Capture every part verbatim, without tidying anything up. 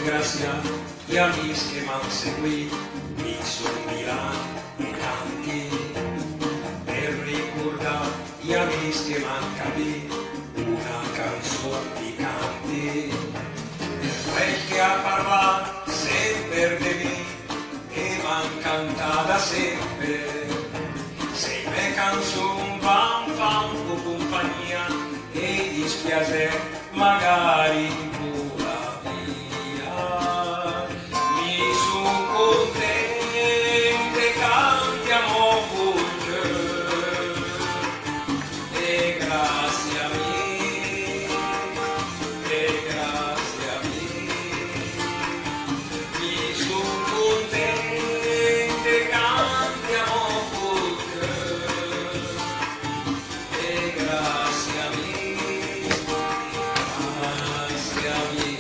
ringrazià i amis che m'han seguì, mi sun Milan e canti, per ricurdà i amis che m'han capì, una canzon ti canti, per quel che ha parlà semper de mi, e m'han cantà da semper. Se i me canzon van fan co compagnia, e i dispiaser magari in pura via. Mi sun content e canti amò col cör. E grazie a mi, e grazie a mi, mi sun content e canti amò col cör. E grazie a mi, grazie a mi.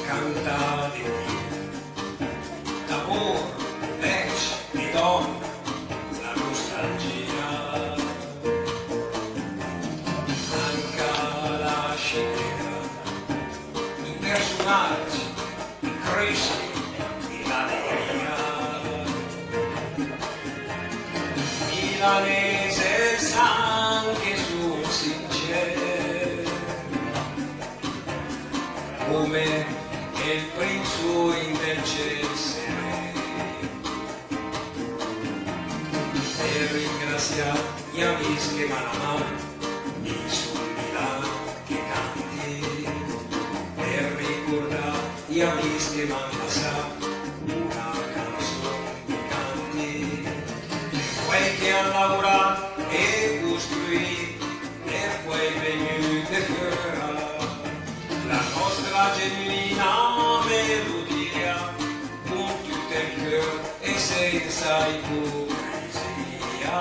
Cantà de piö, d'amor, vecc e dòna, la nostalgia. Anca la scena, i personaggi, i crisi e l'alegria. Milanes san che sun sincer, come el prinzo in del ciel serè. E ringrazià i amis che m'han amà, mi sun Milan che canti, per ricurdà i amis che m'han lassà, una canzon ti canti, per quei che han laurà e costruì, per quei vegnü de föra, la nostra genuina melodia, con tüt el cör e senza ipocrisia.